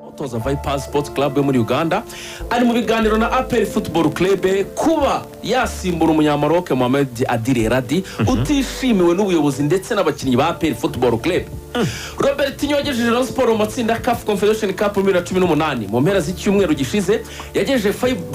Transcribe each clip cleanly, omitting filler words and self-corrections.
Utoza Vipers Sports Club yo muri Uganda ari mu biganiro na APR Football Club kuba yasimbura Umunyamaroke Mohamed Adil Erradi, utishimiwe n'ubuyobozi ndetse n'abakinnyi ba APR Football Club. Robertinho wagejeje Rayon Sport mu matsinda ya CAF Confederation Cup 2018, mu mpera z'icyumweru gishize yagejeje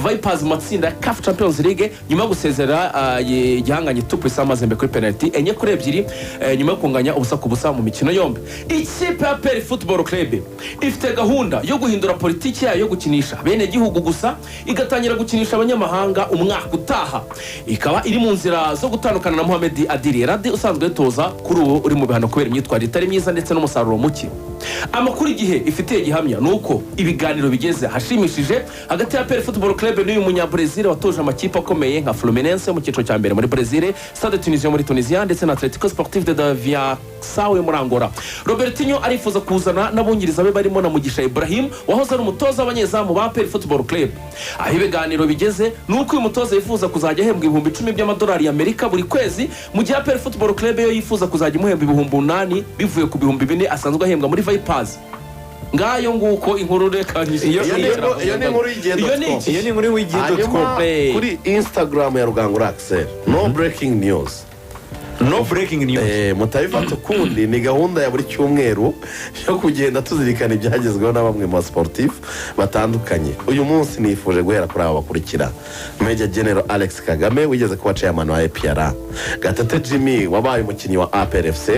Vipers mu matsinda ya CAF Champions League nyuma yo gusezera igihanganye Tout Puissant Mazembe kuri penalty 4-2, nyuma yo kunganya 0-0 mu mikino yombi. Ikipe ya APR Football Club ifite gahunda yo guhindura politiki yayo yo gukinisha bene gihugu gusa, igatangira gukinisha abanyamahanga umwaka utaha, ikaba iri mu nzira zo gutandukana na Mohamed Adil Erradi usanzwe yitoza, kuri ubu uri mu bihano kubera imyitwarire itari myiza ndetse n'umusaruro muke. Amakuru Igihe ifitiye gihamya ni uko ibiganiro bigeze ahashimishije hagati ya APR Football Club n'uyu Munyabrezil watoje amakipe akomeye nka Fluminense yo mu cyiciro cya mbere muri Brezil, Stade Tunisien muri Tunisia ndetse na Atletico Sportif de Aviação yo muri Angola. Robertinho arifuza kuzana n'abungiriza be barimo na Mugisha Ibrahim wahoze ari umutoza w'abanyezamu ba APR Football Club. Aho ibiganiro bigeze ni uko uyu mutoza yifuza kuzajya ahembwa 10,000 by'amadolari y'Amerika buri kwezi, mu gihe APR Football Club yo yifuza kuzajya imuhemba 8,000 bivuye ku 4,000 asanzwe ahembwa muri Vipers. Ngayo nguko inkuru, reka Iyo ni inkuru y'igihe Iyo ni dot com. iki? Iyo ni inkuru y'igihe dot com. Hanyuma kuri Instagram ya Rugangura Axel, no breaking news. No breaking news. Mutabifata ukundi, ni gahunda ya buri cyumweru yo kugenda tuzirikana ibyagezweho na bamwe mu basportif batandukanye. Uyu munsi nifuje guhera kuri aba bakurikira: Major General Alex Kagame wigeze kuba chairman wa APR, Gatete Jimmy wabaye umukinnyi wa APR FC.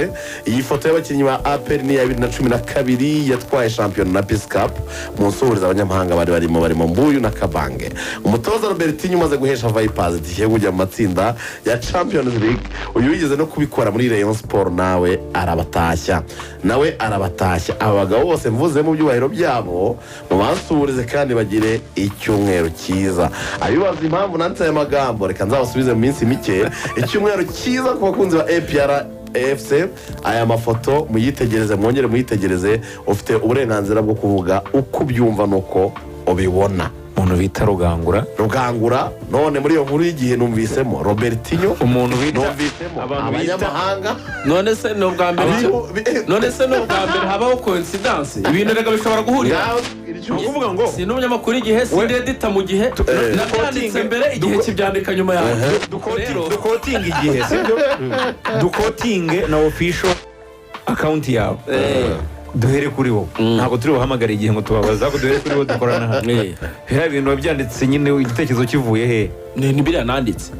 Iyi foto y'abakinnyi ba APR ni iya 2012, yatwaye shampiyona na Peace Cup. Mu nsuhuriza abanyamahanga bari barimo Mbuyu na Kabange. Umutoza Robertinho umaze guhesha Vipers itike yo kujya mu matsinda ya Champions League, uyu wigeze no kubikora muri Rayon Sport, nawe arabatashya, nawe arabatashya. Aba bagabo bose mvuze mu byubahiro byabo, mubasuhurize kandi bagire icyumweru cyiza. Abibaza impamvu nanditse aya magambo, reka nzabasubize mu minsi mike. Icyumweru cyiza ku bakunzi ba APR FC. Aya mafoto muyitegereze, mwongere muyitegereze. Ufite uburenganzira bwo kuvuga uko ubyumva n'uko ubibona. Umuntu bita Rugangura. Rugangura, none muri iyo nkuru y'Igihe numvisemo Robertinho, Umuntu bita numvisemo abantu bita abanyamahanga. None se ni ubwa mbere none se ni ubwa mbere habaho coincidence? Ibintu reka bishobora guhurira. Ngaho. Ni ukuvuga ngo Si n'umunyamakuru Igihe, si editor mu Gihe, nabyanditse mbere, Igihe kibyandika nyuma yawe. Rero Duquotinge Igihe, sibyo? Duquotinge na official account yawe. Duhere kuri wowe, ntabwo turi buhamagare Igihe ngo tubabaze, ahubwo duhere kuri wowe dukorana hano. Biriya bintu biba byanditse nyine, igitekerezo kivuye he? Ni biriya nanditse.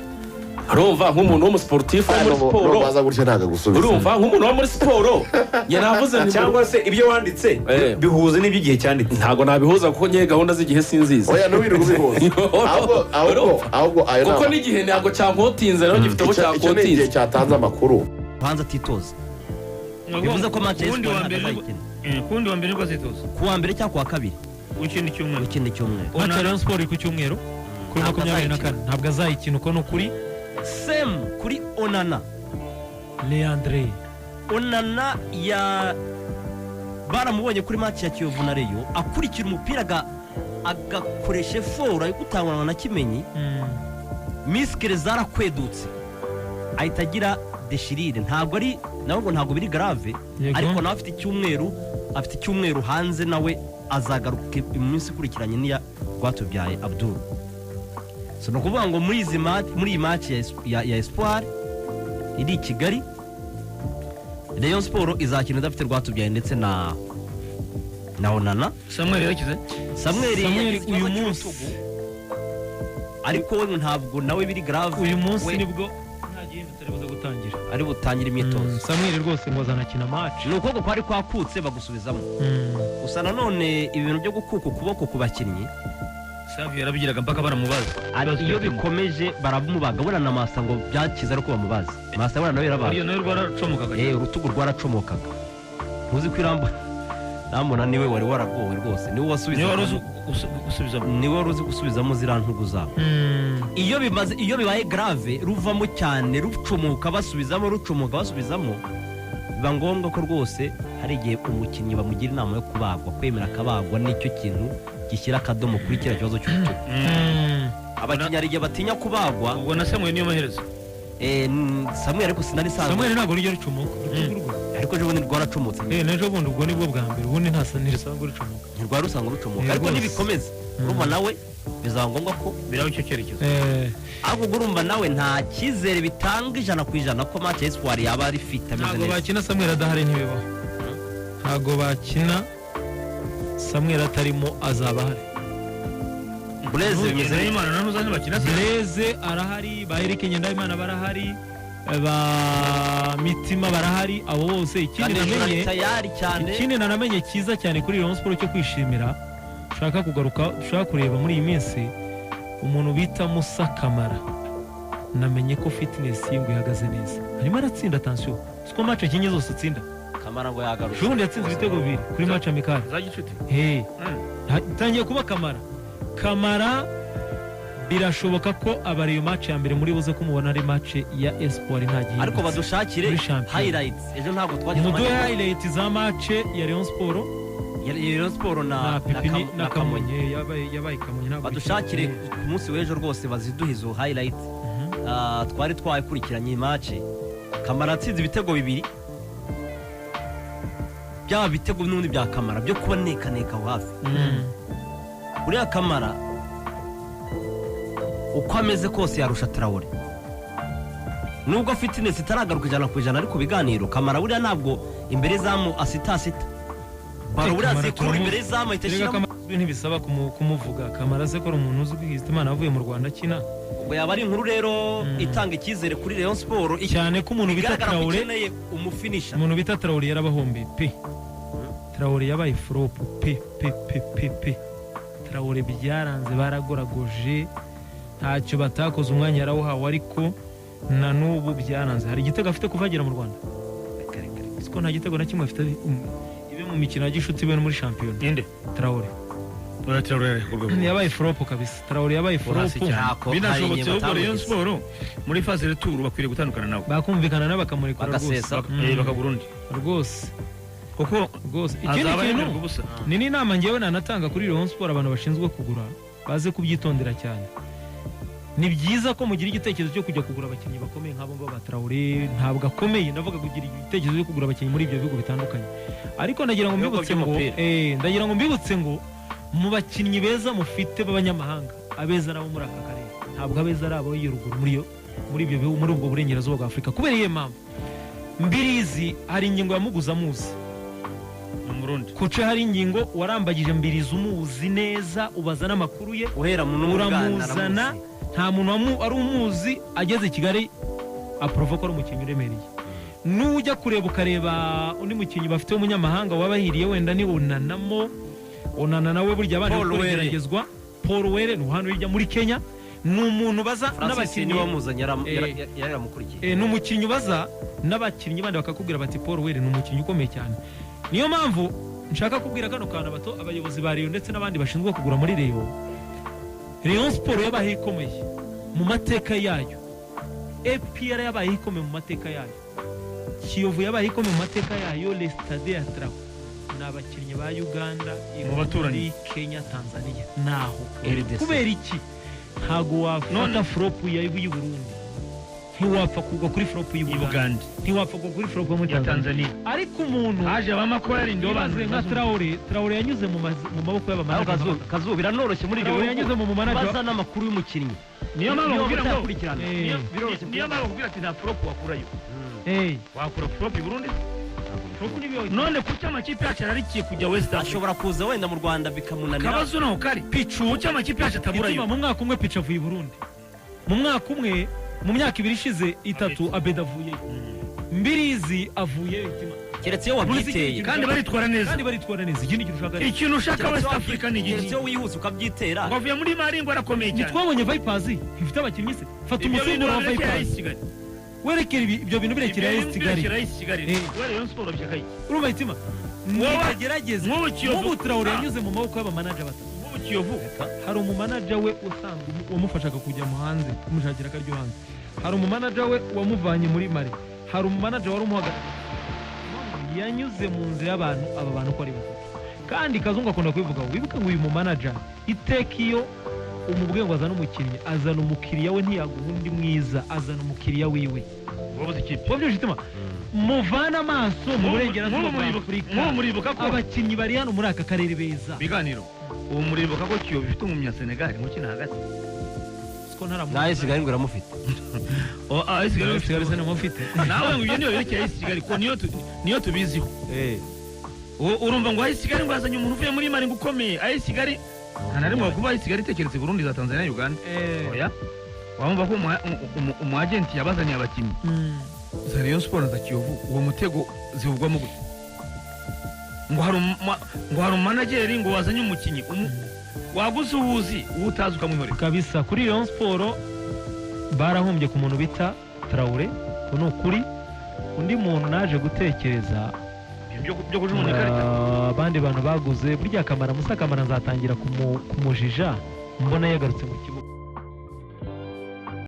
Urumva nk'umuntu w'umusiporutifu wo muri siporo, Baza gutya ntabwo agusubiza. Urumva nk'umuntu wo muri siporo, njye navuze nti Cyangwa se ibyo wanditse bihuze n'ibyo Igihe cyanditse? Ntabwo nabihuza kuko ngewe gahunda z'Igihe sinzizi. Oya, ntiwirirwe ubihuza. Ahubwo ayo ni Kuko n'Igihe ntabwo cyanquotinze, rero gifite abo Icyo ni Igihe cyanquotinze. cyatanze amakuru. Hanze atitoza, bivuze ko match ya Kuwundi Espoir wa mbere ntabwo azayikina. Kuwundi wa mbere nibwo azitoza. Ku wa mbere cyangwa ku wa kabiri. W'ikindi cyumweru. W'ikindi cyumweru. Match ya Rayon Sport iri ku cyumweru kuri Ntabwo 24. azayikina. Ntabwo azayikina, uko ni ukuri. Same kuri Onana. Leandre. Onana ya baramubonye kuri match ya Kiyovu na Rayon akurikira umupira, agakoresha effort yo gutangwa na Kimenyi. Muscles zarakwedutse, ahita agira déchirure. Ntabwo ari nawe ngo ntabwo biri grave, ariko nawe afite icyumweru hanze, nawe azagaruka iminsi ikurikiranye n'iya Rwatubyaye Abdul. So ni ukuvuga ngo muri iyi match ya Espoir iri i Kigali, Rayon Sport izakina idafite Rwatubyaye ndetse na Onana. Samuel yarakize? Samuel Samuel yagize ikibazo uyu munsi cy'urutugu, ariko we ntabwo nawe biri grave. Uyu munsi We nibwo nta gihindutse ari buze gutangira. Ari butangire imyitozo. Samuel rwose ngo azanakina match. Ni ukuboko kwari kwakutse, bagusubizamo. Gusa nanone ibintu byo gukuka ukuboko ku bakinnyi, Savio yarabigiraga mpaka baramubaza. Iyo bikomeje baramubaga. Buriya na Masa ngo byakize ariko bamubaze. Masa buriya nawe yarabaga. Ariyo nawe rwaracomokaga. Urutugu rwaracomokaga. Ntuzi ko Irambona, Irambona niwe wari waragowe rwose, niwe Niwe wari uzi wasubizamo. gusubizamo. Niwe wari uzi gusubizamo ziriya ntugu zabo. Iyo bibaye grave, ruvamo cyane, rucomoka basubizamo, rucomoka basubizamo, biba ngombwa ko rwose hari igihe umukinnyi bamugira inama yo kubagwa, kwemera akabagwa. Nicyo kintu gishyira akadomo kuri kiriya kibazo cy'urutugu. Abakinnyi hari igihe batinya kubagwa. Ubwo na Samuel niyo maherezo. Samuel ariko sinari sanzwe. Samuel ntabwo rujya rucomoka urutugu rwe. Ariko ejo bundi rwaracomotse. N'ejo bundi ubwo nibwo bwa mbere, ubundi nta ntirusanzwe rucomoka. Ntirwari rusanzwe rucomoka, Eh, ariko rwose. nibikomeza urumva nawe bizaba ngombwa ko Biraba icyo cyerekezo. Ahubwo ubwo urumva nawe nta cyizere bitanga 100% ko match ya Espoir yaba ari fit, ameze Ntabwo neza. bakina Samuel adahari, ntibibaho. Ntabwo bakina Samuel atarimo, azaba ahari. Blaise bimeze bite? Ngendahimana na Ntuzane bakina se? Blaise arahari, ba Eric Ngendahimana barahari, ba Mitima barahari, abo bose. Ikindi Kandi namenye, tayari cyane. Ikindi nanamenye cyiza cyane kuri Rayon Sport cyo kwishimira, ushaka kugaruka, ushaka kureba muri iyi minsi, umuntu bita Musa Kamara, namenye ko fitness ye ngo ihagaze neza, arimo aratsinda. Attention, siko match akinye zose atsinda. Kamara ngo yagarutse. Ubundi yatsinze ibitego bibiri kuri match amical. Za gicuti. Hey, itangiye kuba Kamara. Kamara birashoboka ko aba iyo match ya mbere muri buze kumubona ari match ya Espoir, nta gihindutse. Ariko badushakire Muri shampiyona. highlights, ejo ntabwo twagize Muduhe umwanya. highlight za match ya Rayon Sport Ya Rayon Sport na na na Pipi na na Kamonyi. Kamonyi. Yabaye Kamonyi ntabwo Badushakire bikiri. ku munsi w'ejo rwose, baziduhe izo highlights. Twari twakurikiranye iyi match, Kamara atsinze ibitego bibiri, byaba bitego n'ubundi bya Kamara byo kuba nekaneka aho hafi. Uriya Kamara uko ameze kose yarusha Traore, nubwo fitness itaragaruka 100%, ariko biganiro Kamara buriya ntabwo imbere y'izamu asitasita baro, buriya Kamara zikura imbere y'izamu ahita Erega ashyiramo. Kamara ntibisaba kumuvuga. Kamara se ko ari umuntu uzwi, Hitimana avuye mu Rwanda akina. Ubwo yaba ari inkuru rero itanga icyizere kuri Rayon Sport Cyane ko umuntu bita bigaragara ko Traore, ikeneye umufinisher. Umuntu bita Traore yarabahombeye pe. Traore yabaye flop pe pe pe pe pe. Traore byaranze, baragoragoje, ntacyo batakoze, umwanya yarawuhawe ariko na n'ubu byaranze. Hari igitego afite kuva agera mu Rwanda? Siko nta gitego na kimwe afite, ibe mu mikino ya gishuti, ibe no muri shampiyona. Ninde? Traore. Oya, Traore ku rwego Yabaye flop kabisa, Traore yabaye rwo hasi flop. cyane. Ntako, hari Binashobotse igihe ahubwo Rayon batamugize. Sport muri phase retour bakwiriye gutandukana nawe. Bakumvikana nawe bakamurekura rwose. Bagasesa. Bakagura undi Rwose. Kuko Rwose ikindi azaba kintu yemererwa ubusa. Ni n'inama ngewe nanatanga kuri Rayon Sport, abantu bashinzwe kugura baze kubyitondera cyane. Ni byiza ko mugira igitekerezo cyo kujya kugura abakinnyi bakomeye nk'abo ngabo ba Traore, ntabwo akomeye, ndavuga kugira igitekerezo cyo kugura abakinnyi muri ibyo bihugu bitandukanye, ariko ndagira ngo Ibihugu mbibutse ngo by'umupira. Ndagira ngo mbibutse ngo mu bakinnyi beza mufite b'abanyamahanga, abeza nabo muri aka karere, ntabwo abeza ari abo iyo ruguru muri yo, muri ibyo bihugu, muri ubwo burengerazuba bwa Afurika. Kubera iyo mpamvu, Mbirizi hari ingingo yamuguze amuzi. Ni Umurundi. Kuce hari ingingo warambagije Mbirizi umuzi neza, ubaza n'amakuru ye. Uhera mu n'umuganda. Uramuzana, nta muntu wari umuzi, ageze i Kigali approva ko ari umukinnyi uremereye. Nujya kureba ukareba undi mukinnyi bafite w'umunyamahanga wabahiriye wenda ni Onanamo. Onana nawe burya abanje Paul gukora Were. igeragezwa. Paul Were ni hano hirya muri Kenya, ni umuntu baza Francis n'abakinnyi niwe wamuzanye, yaramukurikiye. Ni umukinnyi ubaza n'abakinnyi bandi bakakubwira bati Paul Were ni umukinnyi ukomeye cyane. Niyo mpamvu nshaka kubwira kano kantu bato, abayobozi ba Rayon ndetse n'abandi bashinzwe kugura muri Rayon. Rayon Sport yabaye ikomeye mu mateka yayo, APR yabaye ikomeye mu mateka yayo, Kiyovu yabaye ikomeye mu mateka yayo, Le Stade ya Trapo ni abakinnyi ba Uganda, Mu baturanyi. Burundi, Kenya, Tanzania naho. RDC. Kubera iki? Ntago wafata flop ya y'u Burundi, ntiwapfa kugwa kuri flop y'u I Buganda, Bugande. ntiwapfa kugwa kuri flop yo muri Ya Tanzania. Tanzania. Ariko umuntu Haje abamakora ndi ibaze nka Traore. Traore yanyuze mu maboko Aho y'abamanager. Kazu biranoroshye muri ibyo Traore yanyuze mu manager. baza n'amakuru y'umukinnyi. Niyo mpamvu Niyo bakubwira ngo batayakurikirana. Biroroshye. Niyo mpamvu bakubwira ati nta flop wakurayo. Wakura flop i Burundi? Flop niyo. None kuki amakipe yacu ararikiye kujya West Africa? Ashobora kuza wenda mu Rwanda bikamunanira. Akabazo naho kari Pichu kuki amakipe yacu ataburayo? Ituma mu mwaka umwe Pichu avuye i Burundi, mu mwaka umwe, mu myaka 2 ishize, 3, Abeda avuyeyo, Mbirizi avuyeyo, Itima. Keretse iyo wabyiteye. Kandi baritwara neza. Kandi baritwara neza. Ikindi kintu ushaka Ikintu ushaka West Africa ni Keretse igiki? iyo wihuse ukabyitera. Ngo avuye muri Mali, ngo arakomeye cyane. Ntitwabonye Vipers ifite abakinnyi se? Fata Ibyo bintu umusimbura wa birekera Vipers. AS Kigali. Werekera ibyo bintu birekera Ibyo AS bintu Kigali. birekera AS Kigali. We Rayon Sport bishaka iki? Urumva Hitima, nibagerageze. Nk'ubu Kiyovu. Nk'ubu Traore yanyuze mu maboko y'abamanager batatu. Nk'ubu Kiyovu. Hari umumanager we usanzwe wamufashaga kujya mu hanze, kumushakira akaryo hanze, hari umumanager we wamuvanye muri Mali, hari umumanager wari umuhagarariye. Yanyuze mu nzira y'abantu, aba bantu uko ari batatu. Kandi Kazungu akunda kubivuga, wibuke ngo uyu mumanager iteka iyo Umubwiye ngo azane umukinnyi, azana umukiriya we, ntiyaguha undi mwiza, azana umukiriya wiwe. Wabuze ikipe. Wabyumvise itima? Muvane amaso mu burengerazuba Nk'ubu bwa muribuka- Afurika. nk'ubu muribuka ko Abakinnyi bari hano muri aka karere beza. Biganiro, ubu muribuka ko Kiyovu ifite umunyasenegali ukina hagati? Siko ntaramu. Nawe Kigali ngo iramufite. Oh, ah, AS Kigali. Kigali se namufite. Nawe ngo ibyo niyo berekeye AS Kigali ko niyo tubiziho. Urumva ngo AS Kigali ngo yazanye umuntu uvuye muri Mali ngo ukomeye. AS Kigali nta na rimwe wakuba AS Kigali itekereza i Burundi, za Tanzania, Uganda. Oya, wumva ko umu agent yabazaniye abakinnyi za Rayon Sport na za Kiyovu, uwo mutego zivugwamo gute? Ngo hari umu manager ngo wazanye umukinnyi, waguze uwuzi, uwo utazi ukamwihorera. Kabisa, kuri Rayon Sport barahombye ku muntu bita Traore, uku ni ukuri. Undi muntu naje gutekereza, Ibyo byo kujugunya ikarita. Abandi bantu baguze burya Kamara, Musa Kamara, nzatangira kumujija mbona yagarutse mu kibuga.